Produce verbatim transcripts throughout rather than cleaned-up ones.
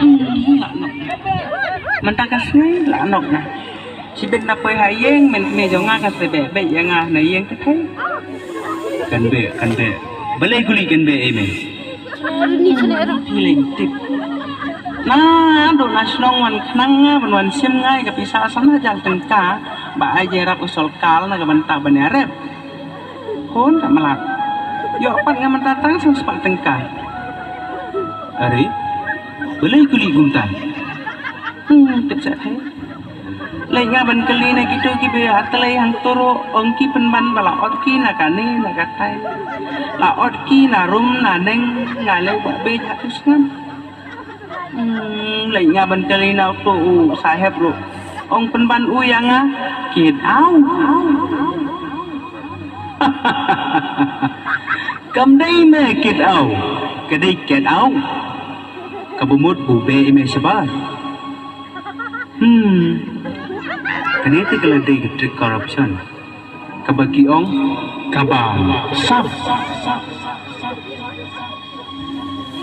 Hmm, la nok. Mynta ka sngi la nok na. Shibit na poi ha ïing, men kmie jong nga ka sdang beh beh ïa nga na ïing ka thei. Kan beh, kan beh. Balei kuli kan beh ei me. Feeling tip. Na, dok na shnong wan khnang nga, ban wan shim nga ïa ka pisa san hajar tyngka. Ba ai jingïarap u sorkar na ka bynta ban ïarap. Khun ka mlak. Ïoh pat nga mynta tang san spah tyngka. Are, balei kuli kumta. Hmm, tip sa thei. Lei nga ban kylli na kito kiba ha tlei hangto ruh, ong ki pynban ba la ot ki na kane na katai. La ot ki na rum na neng, nga lei ba beit ha tu sngam. Hmm, lei nga ban kylli na uto u saheb ruh, ong pynban u ïa nga, kit au. Kam dei me kit au, ka dei kit au. Kaba mut u beh i me shabar. Hmm. Kane te ka la dei ka trick corruption. Kaba ki ong, kaba sap.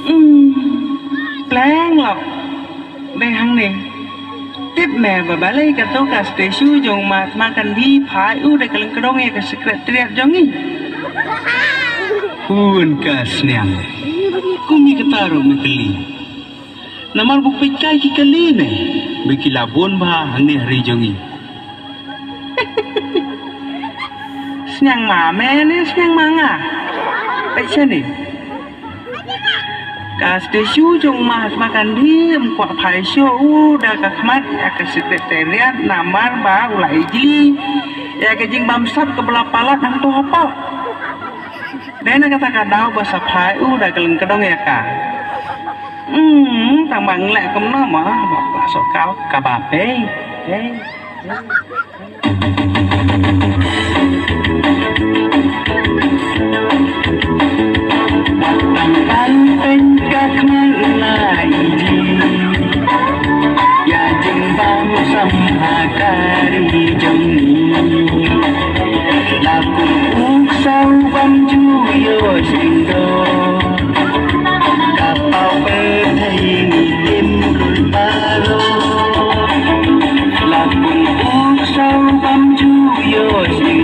Hmm. Pleng lok. Dei hangne. Tip me ba balei kato ka statue jong Mahatma Gandhi phai u da ka lyngkdong ïa ka secretariat jong ngi. Hun ka sniang. Kumi kata ruh me kylli. Namar ba peit kai ki kali ne, ba ki la bun bha hangne ha ri jong ngi. Sniang ma me ne sniang ma nga. Peit shane. Ka statue jong Mahatma Gandhi ym kwah phai shuh u da ka khmat ïa ka secretariat namar ba u la ijli ïa ka jingbamsap kaba la palat hangto hapoh. Dei na kata ka daw ba sa phai u da ka lyngkdong ïa ka. Hmm, tang ba ngleh kumno ma ba ka sorkar kaba pei. Pei. Tang ban pynka khmat na iji. Ïa jingbamsap ha ka ri jong ngi. La kum u ksaw bam ju ïoh sngewthuh. Ka paw pyrthei ngi tim dul baroh. La kum u ksaw bam ju ïoh sngewthuh.